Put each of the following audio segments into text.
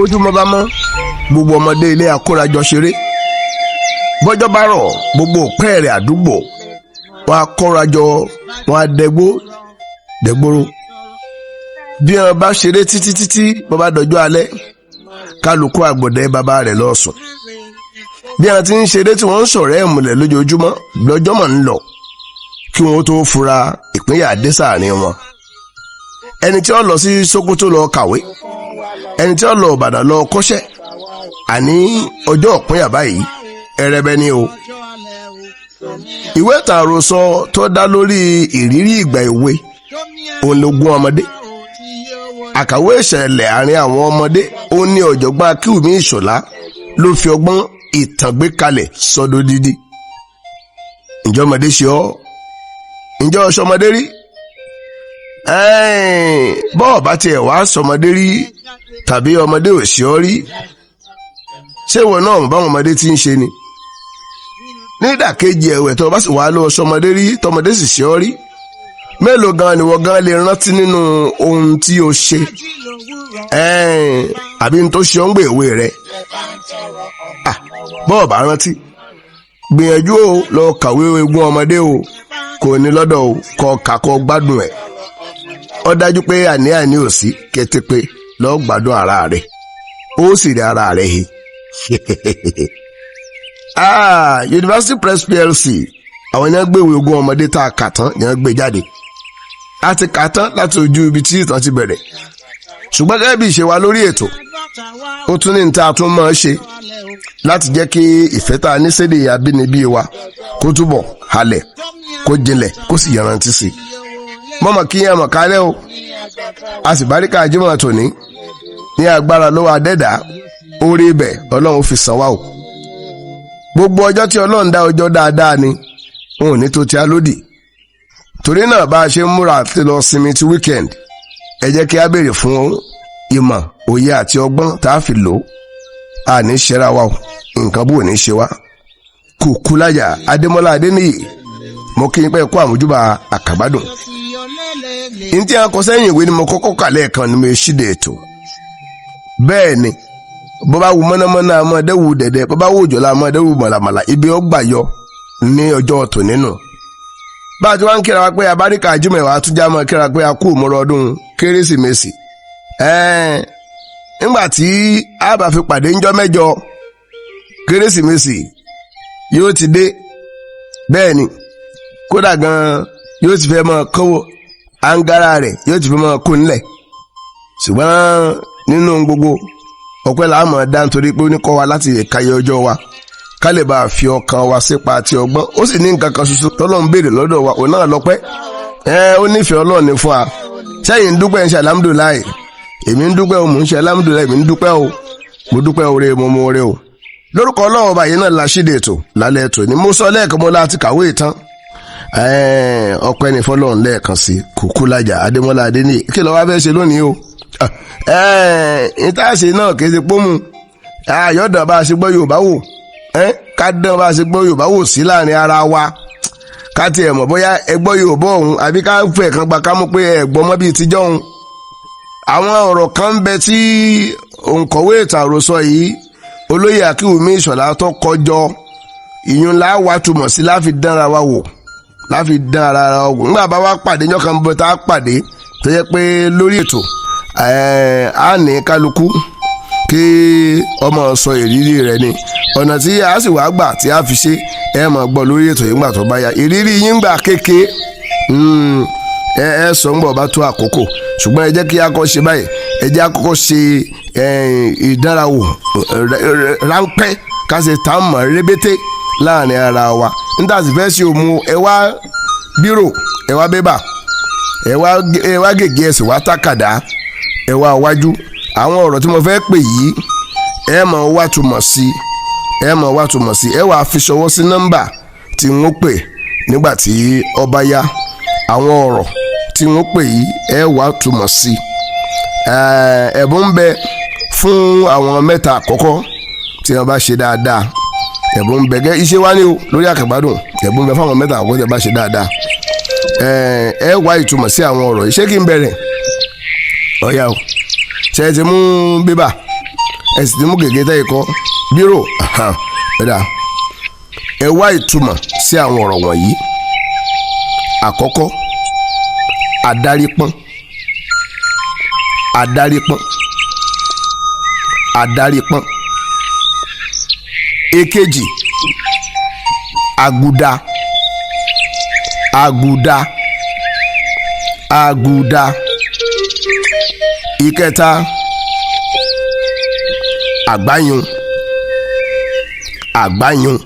Bójúmọ́ bá mọ́, gbogbo ọmọdé ilé akórajọ ṣeré. Bọ́jọ́ bá rọ̀, gbogbo òpẹ́ẹ̀rẹ̀ àdúgbò wọn akórajọ, wọn adẹgbó dẹgbóró. Bí wọn bá ṣeré títí títí, bó bá dọjọ́ alẹ́, kálukú àgbọ̀dẹ bàbá rẹ̀ lọ sùn. Bí wọn ti ń ṣeré tí wọ́n ń sọ̀rọ̀ ẹ̀ múlẹ̀ lójoojúmọ́ lọ́jọ́ mọ̀ ń lọ, kí wọ́n tó fura, ìpínyà dé sáàrin wọn. Ẹni tí ó lọ sí Sókótó lọ kàwé, ẹni tí ó lọ Ìbàdàn lọ kọ́ṣẹ́, àní ọjọ́ ìpínyà báyìí ẹrẹbẹ ni o. Ìwé ìtàn àròsọ tó dá lórí ìrírí ìgbà èwe òun lógún ọmọdé. Àkàwé ìṣẹ̀lẹ̀ àárín àwọn ọmọdé ó ní ọ̀jọ̀gbọ́n Akínwùmí Ìṣọ̀lá ló fi ọgbọ́n ìtàn gbé kalẹ̀ sọ́dọ̀ dídí. Ǹjẹ́ ọmọdé ṣe ọ́? Ǹjẹ́ o ṣọmọdé rí? Bọ́ọ̀ bá tiẹ̀ wá sọmọdé rí tàbí ọmọdé ò ṣe ọ́ rí, ṣé ìwọ náà báwọn ọmọdé ti ń ṣe ni? Nídàkejì ẹ̀wẹ̀, tó o bá sì wá lọ sọmọdé rí, tọmọdé sì ṣe ọ́ rí, mélòó gan ni wọ́n gan lè rántí nínú ohun tí o ṣe àbí n tó ṣe ọ́ ń gbé ìwé rẹ̀? Bọ́ọ̀ bá rántí, gbìyànjú o, lọ kàwé ogún ọmọdé o. Kò ní lọ́dọ̀ o, kọ kàkọ́ gbádùn ẹ̀. Ó dájú pé àní-àní ò sí kété pé lọ́ọ́ gbádùn ara rẹ̀, ó sì rí ara rẹ̀ he. University Press PLC, àwọn yẹn gbé ìwé ogún ọmọdé tá a kà tán yẹn gbé jáde. A ti kà tán láti ojú ibi tí ìtàn ti bẹ̀rẹ̀, ṣùgbọ́n gẹ́gẹ́ bí ìṣe wa lórí ètò, ó tún ní níta tún máa ṣe láti jẹ́ kí ìfẹ́ tá a ní sédè abínibí wa kó túbọ̀ halẹ̀, kó jinlẹ̀, kó sì yanrantí sí i. Mọ́mọ́ kí yẹn mọ̀ kálẹ̀ o, a sì báríkà Jímọ̀ tòní. Ní agbára lọ́wọ́ adẹ́dá, orí ibẹ̀ Ọlọ́run fi san wá o. Gbogbo ọjọ́ tí Ọlọ́run dá, ọjọ́ dáadáa ni, wọn ò ní tó ti á lódì. Torí náà, bá a ṣe ń múra àti lọ sinmi ti weekend, ẹ jẹ́ kí a béèrè fún ìmọ̀, òye àti ọgbọ́n tá a fi lò ó. A ní ṣera wa o, nǹkan bó ní ṣe wá. Kùkú lájà, Adémọ́lá Adéníyì, mo kí n pẹ́ kó àmójúbà àkàgbádùn. Ní tí a kọ sẹ́yìn ìwé ni mo kọ́kọ́ kà lẹ́ẹ̀kan ni mo ṣíde ètò. Bẹ́ẹ̀ ni, bó bá wu mọ́nàmọ́ná, a máa dẹ́wù dẹ̀dẹ̀; bó bá wù òjòlá, a máa dẹ́wù màlàmàlà. Ibi ó gbà yọ ní ọjọ́ tòní nù. Bá a ti wá ń kíra wa pé abáríkà Jímọ̀, ìwà àtúnjà máa kíra pé a kú ìmúra ọdún Kérésìmesì. Nígbà tí a bá fi pàdé ńjọ́ mẹ́jọ, Kérésìmesì yóò ti dé. Bẹ́ẹ̀ ni, kódà gan-an yóò ti fẹ́ máa kówó angara rẹ̀, yóò ti fẹ́ máa kó nílẹ̀. Ṣùgbọ́n nínú gbogbo, ọpẹ́ là á mọ̀ dá, nítorí pé ó ní kọ́ wa láti kàyé ọjọ́ wa, ká lè bá a fi ọkàn wa sípa àti ọgbọ́n. Ó sì ní nǹkan kan ṣoṣo tọ́lọ́run béèrè lọ́dọ̀ wa, òun náà lọ́pẹ́. Ẹ ó nífẹ̀ẹ́ Ọlọ́run ní fún wa. Sẹ́yìn ń dúpẹ́, ń ṣe alhamdulillahi. Èmi ń dúpẹ́ o, mò ń ṣe alhamdulillahi. Èmi ń dúpẹ́ o, mo dúpẹ́ oore, mo mọ oore o. Lórúkọ Ọlọ́run ọba yìí náà la ṣíde ètò lálẹ́ ètò ni. Mo sọ lẹ́ẹ̀kan, mo láti kàwé ìtàn. Ọpẹ́ ní fọlọ́run lẹ́ẹ̀kan sí. Kúkú lájà, Adémọ́lá Adéníyì, kí ló wá fẹ́ ṣe lónìí o? Ìta ṣe náà kì í ṣe pómù àyọ̀dàn bá a ṣe gbọ́ Yorùbá wò, ká dán bá a ṣe gbọ́ Yorùbá wò sí láàrin ara wa, ká tiẹ̀ mọ̀ bóyá ẹ gbọ́ Yorùbá ọ̀hún àbí ká fẹ́ kan gba ká mú pé ẹ gbọ́ mọ́ bíi tíjọ́ ọ̀hún. Àwọn ọ̀rọ̀ kan ń bẹ tí òǹkọ̀wé ìtàn àròsọ yìí, olóyè Akínwùmí Ìṣọ̀lá, tó kọjọ ìyún láwa túmọ̀ sí láfi dánra wa wò, láfi dán ara wa wò. Nígbà bá wa pàdé ńjọ́ kan bọ́ tá a pàdé, tó yẹ pé lórí ètò á ní kálukú kí ọmọ sọ ìrírí rẹ̀ ni. Ọ̀nà tí a sì wá gbà tí a fi ṣe, ẹ máa gbọ́ lórí ètò yìí ńgbà tó bá yá. Ìrírí yín gbà kéke, ẹ ẹ sọ ńgbà bá tó àkókò. Ṣùgbọ́n ẹ jẹ́ kí a kọ́ ṣe báyìí, ẹ jẹ́ àkọ́kọ́ ṣe ìdánrawò ráńpẹ́, ká ṣe tá a mọ̀ rébété láàrin ara wa. Níta sì fẹ́ ṣe òmu, ẹ wá bírò, ẹ wá bébà, ẹ wá gègé, ẹ sì wá tákàdá, ẹ wá wájú. Àwọn ọ̀rọ̀ tí mo fẹ́ pè yìí, ẹ mọ̀ wá túmọ̀ sí, ẹ mọ̀ wá túmọ̀ sí, ẹ wá fi ṣọwọ́ sí nọ́mbà tí wọ́n pè nígbà tí ó bá yá. Àwọn ọ̀rọ̀ tí wọ́n pè yìí, ẹ wá túmọ̀ sí. Ẹ̀bùn ń bẹ fún àwọn mẹ́ta àkọ́kọ́ tí wọ́n bá ṣe dáadáa. Ẹ̀bùn ń bẹ gẹ́ iṣẹ́ wá ní o lórí àkàgbádùn. Ẹ̀bùn ń bẹ fún àwọn mẹ́ta àkọ́kọ́ tí wọ́n bá ṣe dáadáa. Ẹ wá ìtumọ̀ sí àwọn ọ̀rọ̀ yìí. Ṣé kí n bẹ̀rẹ̀? Ọ̀yá o, ṣe é ti mú bébà? Ẹ sì ti mú gègé tẹ́ ikọ́ bírò. Ẹ̀dá, ẹ wá ìtumọ̀ sí àwọn ọ̀rọ̀ wọ̀nyí. Àkọ́kọ́, adarípọ́n, adarípọ́n, adarípọ́n. Èkejì, àgùdà, àgùdà, àgùdà. Ìkẹta, àgbáyùn, àgbáyùn,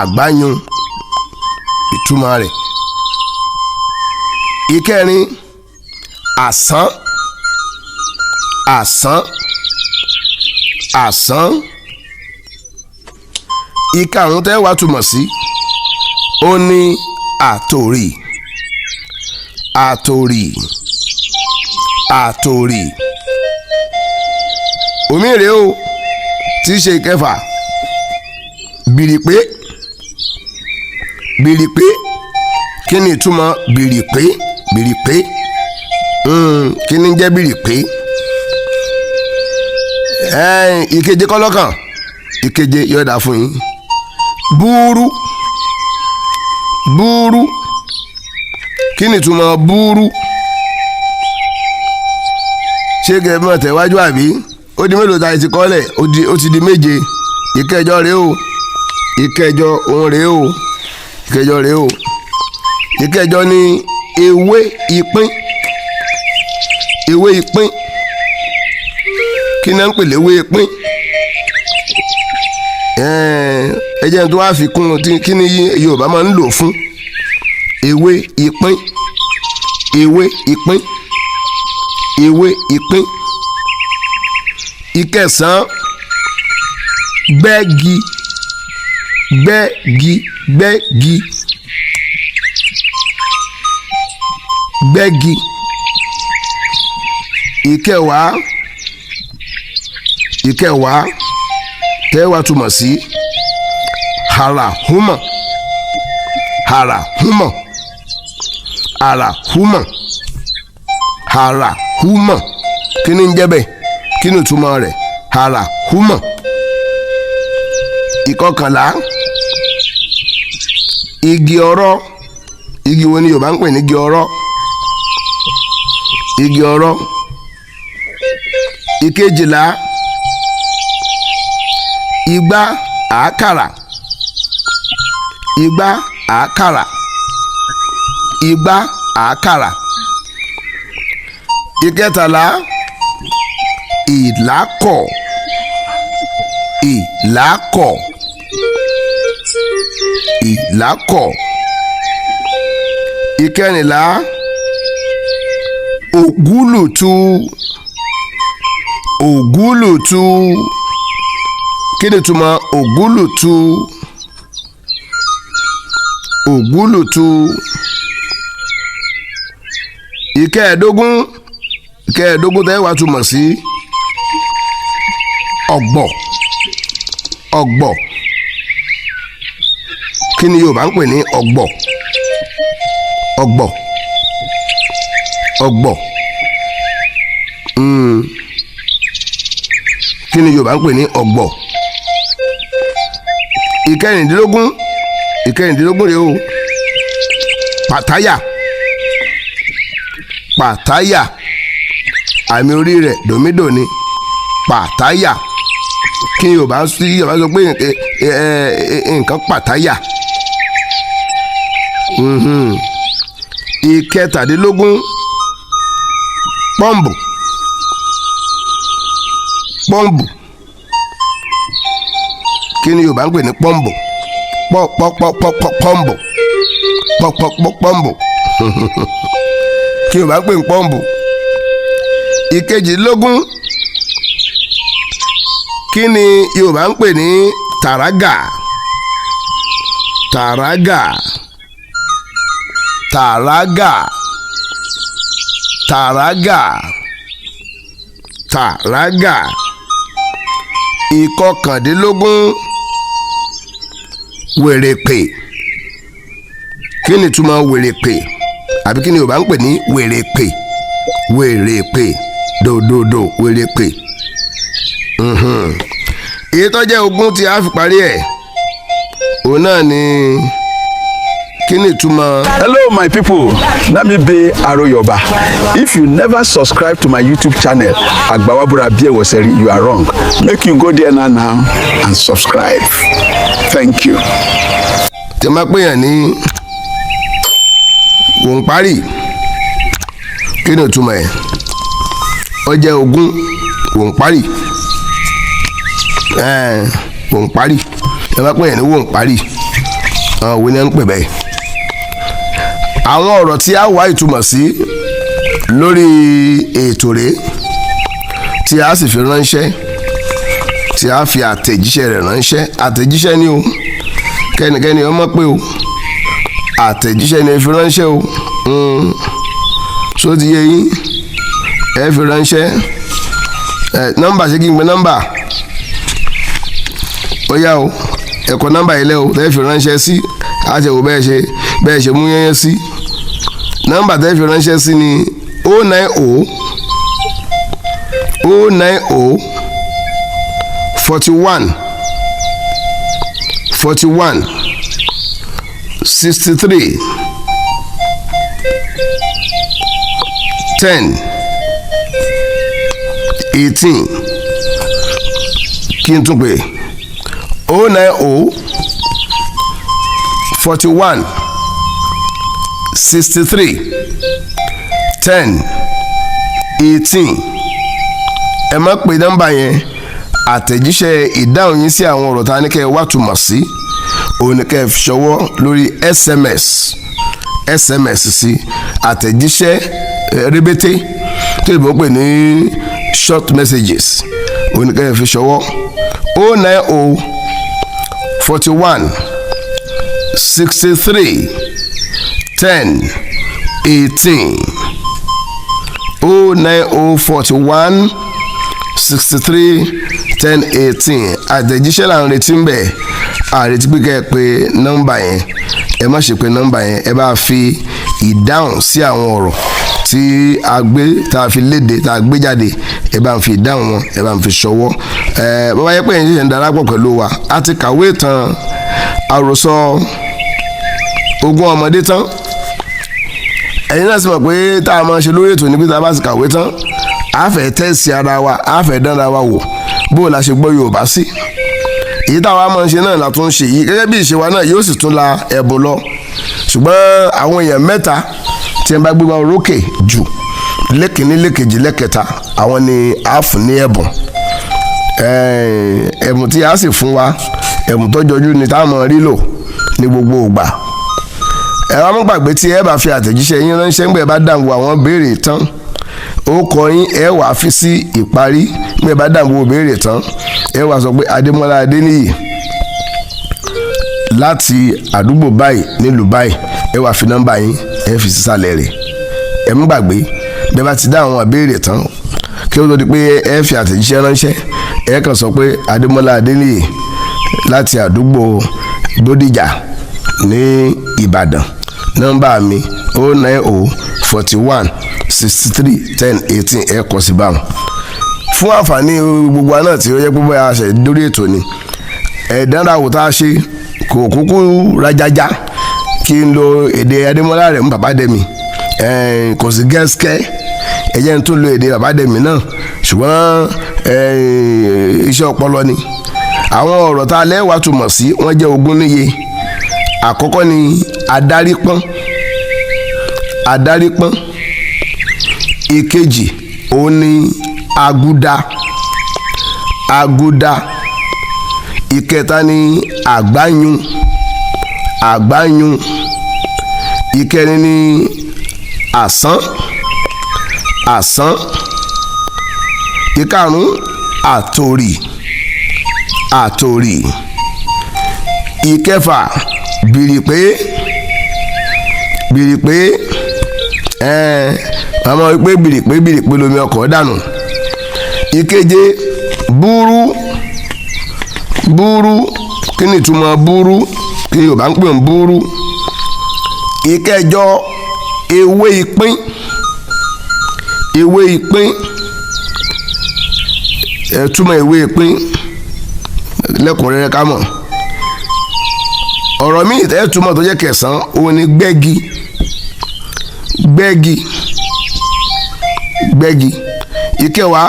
àgbáyùn, ìtumọ̀ rẹ̀. Ìkẹrin, àsán, àsán, àsán. Ìkarùn tẹ́ wàá túmọ̀ sí ó ní àtòrì, àtòrì, àtòrì. Omi rèé o, tí í ṣe ìkẹfà, bìrìpé, bìrìpé. Kí ni ìtumọ̀ bìrìpé? Bìrìpé, kí ni ń jẹ́ bìrìpé? Ìkeje kọ́lọ́kàn, ìkeje yọ̀ọ̀dà fún yín. Búrú, búrú. Kí ni ìtumọ̀ búrú? Ṣé kẹ́ ẹ mọ̀ tẹ̀wájú àbí? Ó di mélòó ta ti kọ́lẹ̀? Ó ti di méje. Ìkẹjọ rèé o, ìkẹjọ òun rèé o, ìkẹjọ rèé o. Ìkẹjọ ni ewé ìpín, ewé ìpín. Kí ni à ń pè léwé ìpín? Ẹ jẹ́ tó wá fi kún un, kí ni Yorùbá máa ń lò fún ewé ìpín? Ewé ìpín, ewé ìpín. Ìkẹsàn-án, gbẹ́gi, gbẹ́gi, gbẹ́gi, gbẹ́gi. Ìkẹwàá, ìkẹwàá tẹ́wàá túmọ̀ sí harahúmọ̀, harahúmọ̀, harahúmọ̀, harahúmọ̀. Kí ni ń jẹ́ bẹ́ẹ̀? Kí ni ìtumọ̀ rẹ̀? Harahúmọ̀. Ìkọkànlá, igi ọ̀rọ̀. Igi wo ni Yorùbá ń pè ní igi ọ̀rọ̀? Igi ọ̀rọ̀. Ìkejìlá, igbá àákàrà, igbá àákàrà, igbá àákàrà. Ìkẹtàlá, ìlàkọ̀, ìlàkọ̀, ìlàkọ̀. Ìkẹrìnlá, ògúlùtù, ògúlùtù. Kí ni ìtumọ̀ ògúlùtù? Ògúlùtù. Ìkẹẹ̀ẹ́dógún, ìkẹẹ̀ẹ́dógún tẹ́ wàá túmọ̀ sí ọ̀gbọ̀, ọ̀gbọ̀. Kí ni Yorùbá ń pè ní ọ̀gbọ̀? Ọ̀gbọ̀, ọ̀gbọ̀. Kí ni Yorùbá ń pè ní ọ̀gbọ̀? Ìkẹrìndínlógún, ìkẹrìndínlógún rèé o, pàtáyà, pàtáyà. Àmì orí rẹ̀ dòmídò ni pàtáyà. Kí ni Yorùbá sọ pé nǹkan pàtáyà? Ìkẹtàdínlógún, pọ́ǹbù, pọ́ǹbù. Kí ni Yorùbá ń pè ní pọ́ǹbù? Pọ́ pọ́ pọ́ pọ́ pọ́ǹbù, pọ́ pọ́ pọ́ pọ́ǹbù. Kí Yorùbá ń pè ní pọ́ǹbù? Ìkejìlélógún, kí ni Yorùbá ń pè ní tàràgà? Tàràgà, tàràgà, tàràgà, tàràgà. Ìkọkàndínlógún, wèrèpè. Kí ni ìtumọ̀ wèrèpè? Àbí kí ni Yorùbá ń pè ní wèrèpè? Wèrèpè, dòdòdò, wèrèpè. Èyí tó jẹ́ 20 tí a fi parí ẹ̀, òun náà ni, kí ni ìtumọ̀? Hello, my people. Na me be Aroyoba. If you never subscribe to my YouTube channel, Agbawabura Biewoseri, you are wrong. Make you go there now, now and subscribe. Thank you. Tí a máa pèèyàn ní wòǹparì, kí ni ìtumọ̀ ẹ̀? Ó jẹ́ 20. Wòǹparì, wòǹparì. Tí a máa pèèyàn ní wòǹparì, àwọn òwe ni wọ́n ń pè bẹ́ẹ̀. Àwọn ọ̀rọ̀ tí a wá ìtumọ̀ sí lórí ètò rèé, tí a sì fi ránṣẹ́, tí a fi àtẹ̀jíṣẹ́ rẹ̀ ránṣẹ́. Àtẹ̀jíṣẹ́ ni o, kẹ́nikẹ́ni ọmọ pé o, àtẹ̀jíṣẹ́ ni ẹ fi ránṣẹ́ o. So ti yé yín? Ẹ fi ránṣẹ́ ẹ nọ́mbà. Ṣé kí n gbé nọ́mbà? Ó yá o, ẹ kọ nọ́mbà yìí lẹ́ o tẹ́ fi ránṣẹ́ sí. Á ṣe wò bẹ́ẹ̀ ṣe mú yẹ́yẹ́ sí. Nọ́mbà tẹ́ fi ránṣẹ́ sí ni 090 090 41 41 63 10 18. Kí n tún pè: 090 41 63 10 18. Ẹ má pe nọ́mbà yẹn. Àtẹ̀jíṣẹ́ ìdáhùn yín sí àwọn ọ̀rọ̀ tá a ní kẹ́ ẹ wá túmọ̀ sí, òun ní kẹ́ ẹ fi ṣọwọ́ lórí SMS, SMS sí, àtẹ̀jíṣẹ́ rébété tó ìbọn pè ní short messages, òun ní kẹ́ ẹ fi ṣọwọ́: 090 41 63 10 18, 090 41 63 10 18. Àtẹ̀jíṣẹ́ là ń retí ń bẹ̀, àretí pé kẹ́ ẹ pé nọ́mbà yẹn. Ẹ má ṣe pé nọ́mbà yẹn. Ẹ bá fi ìdáhùn sí àwọn ọ̀rọ̀ tí a gbé, tá a fi léde, tá a gbé jáde, ẹ bá ń fi ìdáhùn wọn, ẹ bá ń fi ṣọwọ́. Ẹ bó bá yẹ pé ẹ̀yin ṣẹ̀ṣẹ̀ ń darapọ̀ pẹ̀lú wa, a ti kàwé ìtàn àròsọ 20 ọmọdé tán. Ẹ̀yin náà sì mọ̀ pé tá a máa ṣe lórí ètò ní pé tá a bá ti kàwé tán, a fẹ́ test ara wa, a fẹ́ dánra wa wò bó o la ṣe gbọ́ Yorùbá sí. Èyí táwa máa ń ṣe náà la tún ń ṣe yìí gẹ́gẹ́ bí ìṣe wa náà. Yóò sì tún la ẹ̀bùn lọ, ṣùgbọ́n àwọn èèyàn mẹ́ta tí wọ́n bá gbégbá orókè jù lẹ́kìnní, lẹ́kejì, lẹ́kẹta, àwọn ni a fún ní ẹ̀bùn. Ẹ̀bùn tí a sì fún wa, ẹ̀bùn tó jọjú ni, tá a máa rí lò ní gbogbo ìgbà. Ẹ wá mú gbàgbé, tí ẹ bá fi àtẹ̀jíṣẹ́ yín ránṣẹ́, ńgbẹ́ bá dáhùn àwọn béèrè tán, ó kọ yín, ẹ wàá fi sí ìparí. Ńgbẹ́ bá dáhùn béèrè tán, ẹ wàá sọ pé Adémọ́lá Adéníyì láti àdúgbò báyìí, nílùú báyìí. Ẹ wàá fi nọ́mbà yín, ẹ fi sísàlẹ̀ rẹ̀. Ẹ mú gbàgbé, bẹ́ẹ̀ bá ti dá àwọn ìbéèrè tán, kí ó tó di pé ẹ fi àtẹ̀jíṣẹ́ ránṣẹ́, ẹ kàn sọ pé Adémọ́lá Adéníyì láti àdúgbò Bódìjà ní Ìbàdàn, nọ́mbà mi 090 41 63 10 18. Ẹ kọ sí báwọn. Fún àǹfààní gbogbo wa náà tí ó yẹ pé bóyá a ṣe dórí ètò ni, ẹ̀dánrawò tá a ṣe kò kúkú rajaja. Kí n lo èdè Adémọ́lá rẹ̀ mú bàbá dẹ̀mí, kò sí gẹ́sìkẹ́. Ẹ jẹ́ n tún lo èdè bàbá dẹ̀mí náà, ṣùgbọ́n iṣẹ́ ọpọlọ ni. Àwọn ọ̀rọ̀ tá a lẹ́wàá túmọ̀ sí, wọ́n jẹ́ 20 níye. Àkọ́kọ́ ni adarí pọ́n, adarí pọ́n. Ìkejì, òun ni aguda, aguda. Ìkẹta ni àgbáyún, àgbáyún. Ìkẹrin ni àsán, àsán. Ìkarùn, àtòrì, àtòrì. Ìkẹfà, bìrìpé, bìrìpé. Ẹ̀ẹ́n, àmọ́ wípé bìrìpé bìrìpé lomi ọkọ̀ dànù. Ìkeje, búrú, búrú. Kí ni ìtumọ̀ búrú? Kí Yorùbá ń pè ń búrú? Ìkẹjọ, ewé ìpín, ewé ìpín. Ẹ túmọ̀ ewé pín lẹ́kùnrẹ́rẹ́ ká mọ̀. Ọ̀rọ̀ míì ẹ túmọ̀ tó jẹ́ kẹsàn-án, òun ni gbẹ́gi, gbẹ́gi, gbẹ́gi. Ìkẹwàá,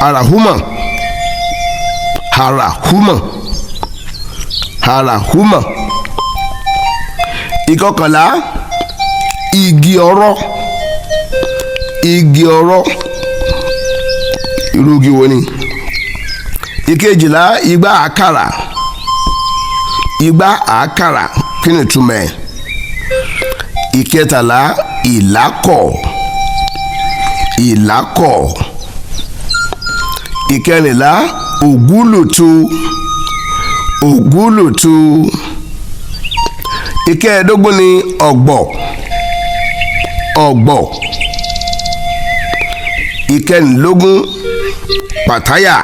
arahuma, arahuma, arahuma. Ìkọkànlá, igi ọ̀rọ̀, igi ọ̀rọ̀. Irú igi wo ni? Ìkejìlá, igbá àkàrà, igbá àkàrà. Kí ni ìtumọ̀ ẹ̀? Ìkẹtàlá, ìlákọ̀, ìlákọ̀. Ìkẹrìnlá, ògúlùtù, ògúlùtù. Ìkẹẹ̀ẹ́dógún ni ọ̀gbọ̀, ọ̀gbọ̀. Ìkẹrìnlógún, pàtáyà,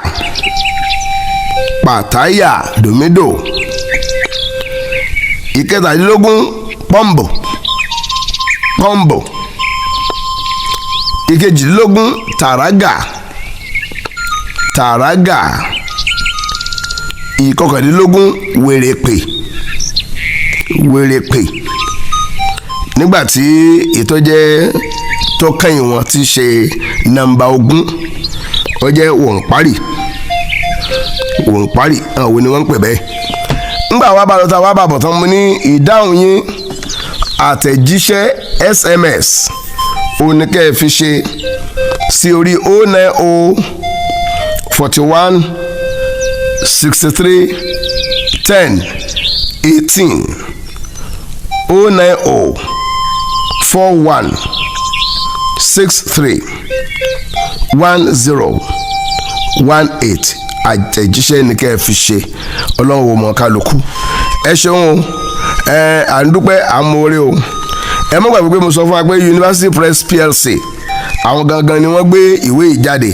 pàtáyà dòmídò. Ìkẹtàdínlógún, pọ́ǹbù, pọ́ǹbù. Ìkejìdínlógún, tàràgà, tàràgà. Ìkọkàndínlógún, wèrèpè, wèrèpè. Nígbàtí ètò jẹ́ tó kẹ́yìn wọn ti ṣe nọ́mbà 20, ó jẹ́ wọ̀npárì, wọ̀npárì. Àwọn ni wọ́n ń pè bẹ́ẹ̀? Ńgbà wàá bá lọ tá wàá bá bọ̀ tán, mo ní ìdáhùn yín, àtẹ̀jíṣẹ́ SMS òun ni kẹ́ ẹ fi ṣe sí orí 090 41 63 10 18, 090 41 63 10 18. Àtẹ̀jíṣẹ́ ni kẹ́ ẹ fi ṣe. Ọlọ́run wò mọ̀ kálukú. Ẹ ṣeun o, ẹ à ń dúpẹ́, à ń mọ̀ọ́rẹ́ o. Ẹ má gbàgbé pé mo sọ fún wa pé University Press PLC, àwọn gangan ni wọ́n gbé ìwé yìí jáde.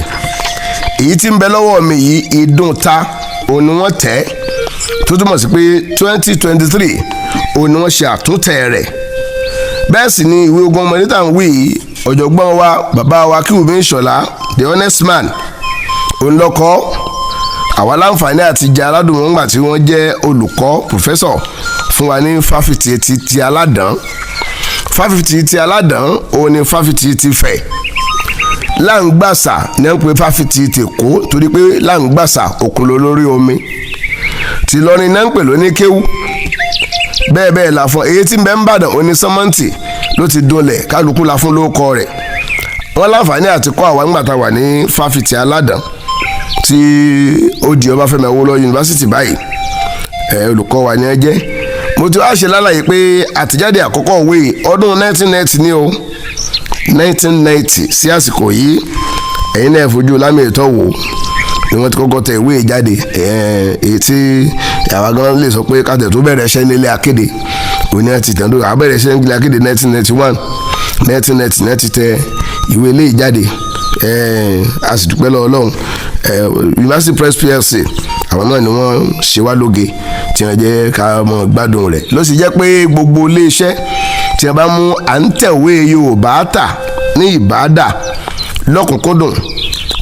Èyí tí ń bẹ lọ́wọ́ mi yìí, ìdùn ta òun ni wọ́n tẹ̀, tó túmọ̀ sí pé 2023 òun ni wọ́n ṣe àtúntẹ̀ rẹ̀. Bẹ́ẹ̀ sì ni ìwé Ogún Ọmọdé tá à ń wí yìí, ọ̀jọ̀gbọ́n wa, bàbá wa Kíwùmí Ìṣọ̀lá, the honest man, òun lọ́kọ́. Àwa láǹfààní àti jẹ aládùn wọn gbà tí wọ́n jẹ́ olùkọ́, professor fún wa ní fáfitì ti Aládàn. Fáfitì ti Aládàn òun ni fáfitì ti Fẹ̀. Láǹgbàsà ní wọ́n pe fáfitì ti Èkó, torí pé láǹgbàsà òkun ló lórí omi. Tìlọrin náà ń pè lóní kéwú. Bẹ́ẹ̀ bẹ́ẹ̀ la fún èyí tí ń bẹ ń bàdàn, oní sọ́mọ́ǹtì ló ti dolẹ̀, kálukú la fún lóko rẹ̀. Wọ́n láǹfààní àti kọ́ àwa nígbà tá a wà ní fáfitì Aládàn tí ó di Ọbáfẹ́mi Awólọ́wọ̀ Yunifásitì báyìí. Ẹ olùkọ́ wa ni ẹ jẹ́. Mo ti wá ṣe lálàyé pé àtẹ̀jáde àkọ́kọ́ òwe ọdún 1990 ní o, 1990 sí àsìkò yìí. Ẹ̀yin náà fojú lámì ètò wò ni wọ́n ti kọ́kọ́ tẹ ìwé jáde, èyí tí àwa gan lè sọ pé kàtẹ́ tó bẹ̀rẹ̀ iṣẹ́ nílé akéde òní àti tẹ̀dó. Àwọn bẹ̀rẹ̀ iṣẹ́ nílé akéde 1991, 1990 náà ti tẹ ìwé ilé ìjáde. A sì dúpẹ́ lọ́wọ́ Ọlọ́run. University Press PLC, àwọn náà ni wọ́n ṣe wá lóge tí wọ́n jẹ́ ká mọ̀ gbádùn rẹ̀. Ló sì jẹ́ pé gbogbo iléeṣẹ́ tí wọ́n bá mú à ń tẹ̀wé Yorùbá tà ní ìbádà lọ́kùnkúndùn,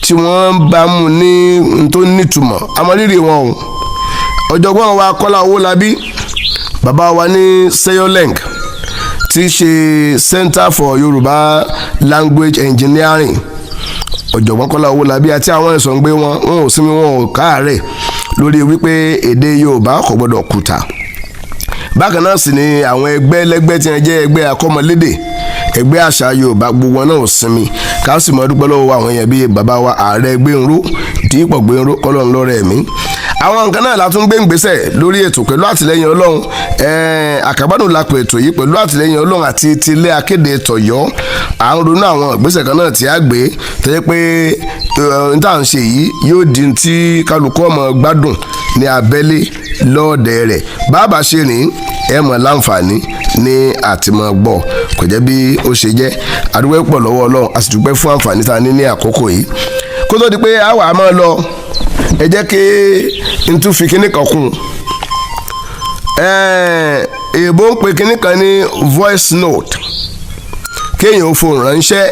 tí wọ́n bá mú ní n tó nítumọ̀, àmọ́rírì wọn o. Ọ̀jọ̀gbọ́n wa Kọ́lá Owólabí, bàbá wa ní Seyoleng, tí í ṣe Center for Yorùbá Language Engineering, ọ̀jọ̀gbọ́n Kọ́lá Owólabí àti àwọn ìsọ̀ǹgbé wọn, wọn ò sinmi, wọn ò káàárẹ̀ lórí wípé èdè Yorùbá kò gbọdọ̀ kùtà. Bákan náà sì ni àwọn ẹgbẹ́ lẹ́gbẹ́ tí wọ́n jẹ́ ẹgbẹ́ akọ́mọlédè, ẹgbẹ́ àṣà Yorùbá, gbogbo wọn náà ò sinmi. Ká sì mọ dúpẹ́ lọ́wọ́ àwọn èèyàn bíi bàbá wa ààrẹ Gbẹ̀nró Dípọ̀ Gbẹ̀nró, kọ́lọ́run lọ́rẹ̀ mi. Àwọn nǹkan náà la tún gbé ìgbésẹ̀ lórí ètò pẹ̀lú àtìlẹ́yìn Ọlọ́run. Àkàbádùn la pè ètò yìí. Pẹ̀lú àtìlẹ́yìn Ọlọ́run àti tilé akéde tọ̀yọ́, à ń ronú àwọn ìgbésẹ̀ kan náà tí a gbé tó jẹ́ pé n tá à ń ṣe yìí yóò di tí kálukú ọmọ gbádùn ní abẹ́lé lọ́ọ̀dẹ̀ rẹ̀. Bàbá ṣe rìn, ẹ mọ̀ láǹfààní ní àtìmọ̀ gbọ́. Kò jẹ́ bí ó ṣe jẹ́. Àdúgbò pọ̀ lọ́wọ́ Ọlọ́run, a sì dúpẹ́ fún àǹfààní tá a ní ní àkókò yìí. Kó tó di pé àwa máa lọ, ẹ jẹ́ kí n tún fi kinní kan kún un. Èèbó ń pe kinní kan ní voice note, kéèyàn ó fohùn ránṣẹ́,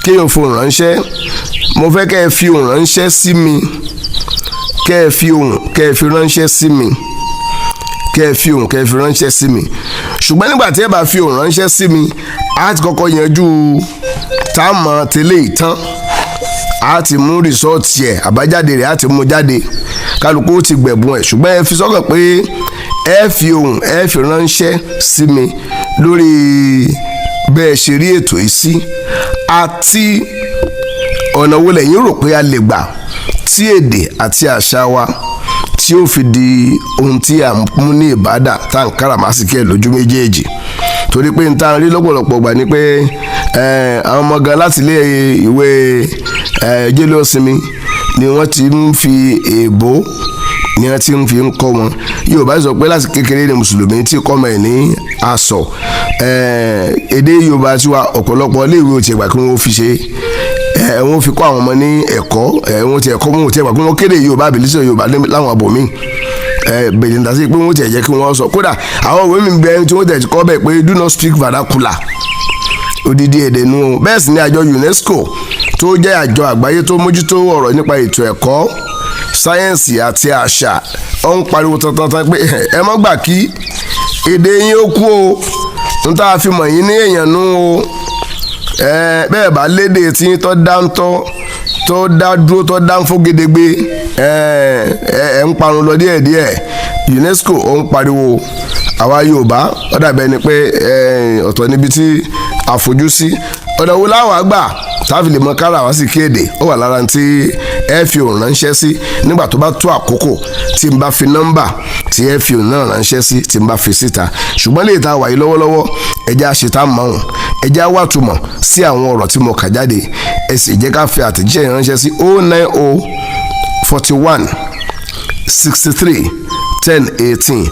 kéèyàn ó fohùn ránṣẹ́. Mo fẹ́ kẹ́ ẹ fi ohùn ránṣẹ́ sí mi, kẹ́ ẹ fi ohùn, kẹ́ ẹ fi ránṣẹ́ sí mi, kẹ́ ẹ fi ohùn, kẹ́ ẹ fi ránṣẹ́ sí mi. Ṣùgbọ́n nígbà tí ẹ bá fi ohùn ránṣẹ́ sí mi, a ti kọ́kọ́ yanjú tá a mọ̀ tẹ́lẹ̀ ìtàn, a ti mú result ẹ̀, àbájáde rẹ̀, a ti mú jáde, kálukú ó ti gbẹ̀bùn ẹ̀. Ṣùgbọ́n ẹ fi sọ́kàn pé ẹ fi ohùn, ẹ fi ránṣẹ́ sí mi lórí bẹ́ẹ̀ ṣe rí ètò yìí sí, àti ọ̀nà wo lẹ̀yin rò pé a lè gbà tí èdè àti àṣà wa tí ó fi di ohun tí à ń mú ní ìbádà, tá à ń káràmásìkí ẹ̀ lójú méjèèjì. Torí pé n tá ń rí lọ́pọ̀lọpọ̀ gbà ni pé àwọn ọmọ gan láti ilé ìwé jẹ́lẹ́ọ̀sinmi ni wọ́n ti ń fi èèbó, ni wọ́n ti ń fi ń kọ́ wọn. Yorùbá sọ pé láti kékeré ni mùsùlùmí tí kọ́ ọmọ ẹ̀ ní aṣọ. Èdè Yorùbá tiwa, ọ̀pọ̀lọpọ̀ iléèwé ò tiẹ̀ gbà kí wọ́n fi ṣe ẹ, wọ́n fi kọ́ àwọn ọmọ ní ẹ̀kọ́ ẹ. Wọ́n ti ẹ̀kọ́, wọn ò tiẹ̀ gbà kí wọ́n kéde Yorùbá àbílísọ̀ Yorùbá láwọn àbòmíì ẹ bèèrè níta sí pé wọ́n tiẹ̀ jẹ́ kí wọ́n sọ. Kódà àwọn òwe mi bẹ tí wọ́n tẹ̀ kọ́ bẹ́ẹ̀ pé "Do not speak vernacular", odidi èdè nu o. Bẹ́ẹ̀ sì ni àjọ UNESCO, tó jẹ́ àjọ àgbáyé tó mójútó ọ̀rọ̀ nípa ètò ẹ̀kọ́, sáyẹ́ǹsì àti àṣà, ó ń pariwo tantan pé ẹ má gbà kí èdè yín ó kú o, n tá a fi mọ̀ yín ní èèyàn nú o. Ẹ bẹ́ẹ̀ bá lédè tí tó dáńtọ́, tó dá dúró, tó dáńfó gedegbe, ẹ ẹ ń parun lọ díẹ̀díẹ̀. UNESCO ó ń pariwo. Àwa Yorùbá, ó dàbẹ̀ ni pé ọ̀tọ̀ níbi tí a fojú sí. Ọ̀nà wo láwọn àgbà táfi lè mọ kára wá sí kéde? Ó wà lára tí ẹ fi òun ránṣẹ́ sí nígbà tó bá tó àkókò tí n bá fi nọ́mbà tí ẹ fi òun náà ránṣẹ́ sí, tí n bá fi síta. Ṣùgbọ́n lè ta wàyí lọ́wọ́lọ́wọ́, ẹ jẹ́ àṣetá mọ́ òun, ẹ jẹ́ á wá túmọ̀ sí àwọn ọ̀rọ̀ tí mo kà jáde. Ẹ sì jẹ́ ká fi àtẹ̀jíṣẹ́ yẹn ránṣẹ́ sí 090 41 63 10 18,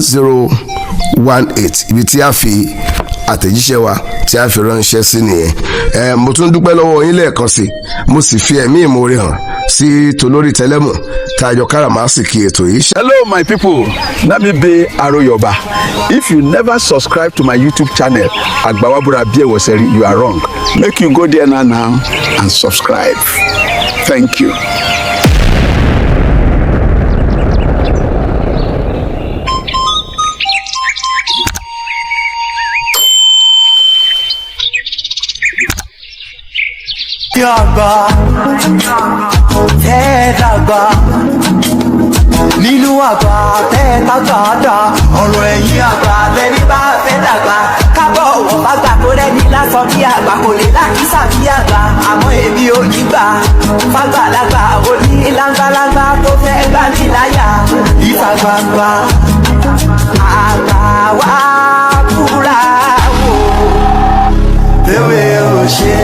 09041631018. Ibi tí a fi àtẹ̀jíṣẹ́ wa tí a fi ránṣẹ́ sí nìyẹn. Ẹ mo tún dúpẹ́ lọ́wọ́ yín lẹ́ẹ̀kan sí, mo sì fi ẹ̀mí ìmoore hàn sí tolórí tẹlẹ́mù tá a jọ káràmásìkì ètò yìí. Hello, my people. Na me be Aroyoba. If you never subscribe to my YouTube channel, Agbawabura Biewoseri, you are wrong. Make you go there now, now and subscribe. Thank you. Àgbà tẹ́ dàgbà nínú àgbà tẹ́ tàgbà dà, ọ̀rọ̀ ẹ̀yìn àgbà lẹ́ni bá fẹ́ dàgbà kábọ̀ wọ̀ bàgbà tó rẹ́ni lásán bí àgbà kò lè lákìsà bí àgbà. Àmọ́ èmi ò ní gbà fàgbàlagbà òní láńgbàláńgbà tó fẹ́ gbà mí láyà ìta gbangba. Àgbà wá búra wò, ewé ò ṣe.